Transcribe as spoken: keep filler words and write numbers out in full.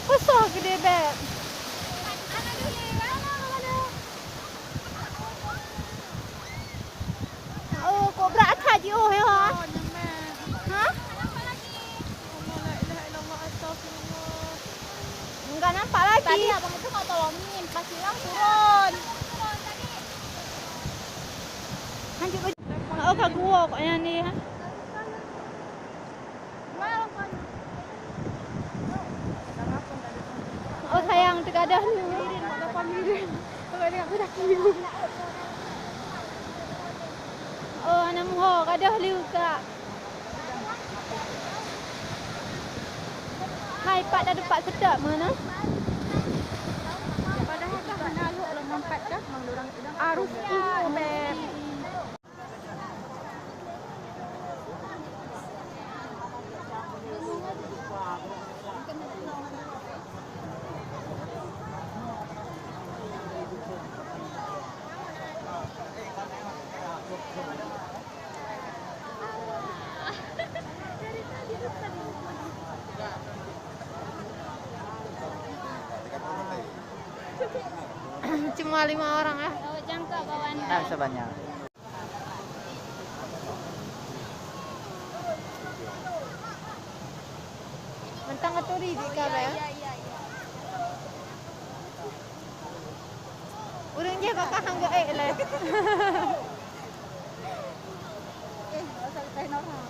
Pesoh geude beb. Oh, kok brat that jiôh ya. Ha? Enggak nampak lagi. Tadi abang itu mau tolongin, pas hilang turun. Lanjut. Oh, ka gua kok yang ni, ha? Oh sayang, teugadoh lé. Oh, aneuk muho, gadoh lé, Kak. Hai, pat dah dapat seutôt mana? Padahai kah hana lhok lom empat kah? Arus ini, Beb. Cuma lima orang, ah. Oh, jangan kau bawa anak. Nah, sebanyak. Mantong aturi di ka, ya? Iya, iya, iya. Ureueng jih bakah hang geuék lé. Eh, asal kain orang.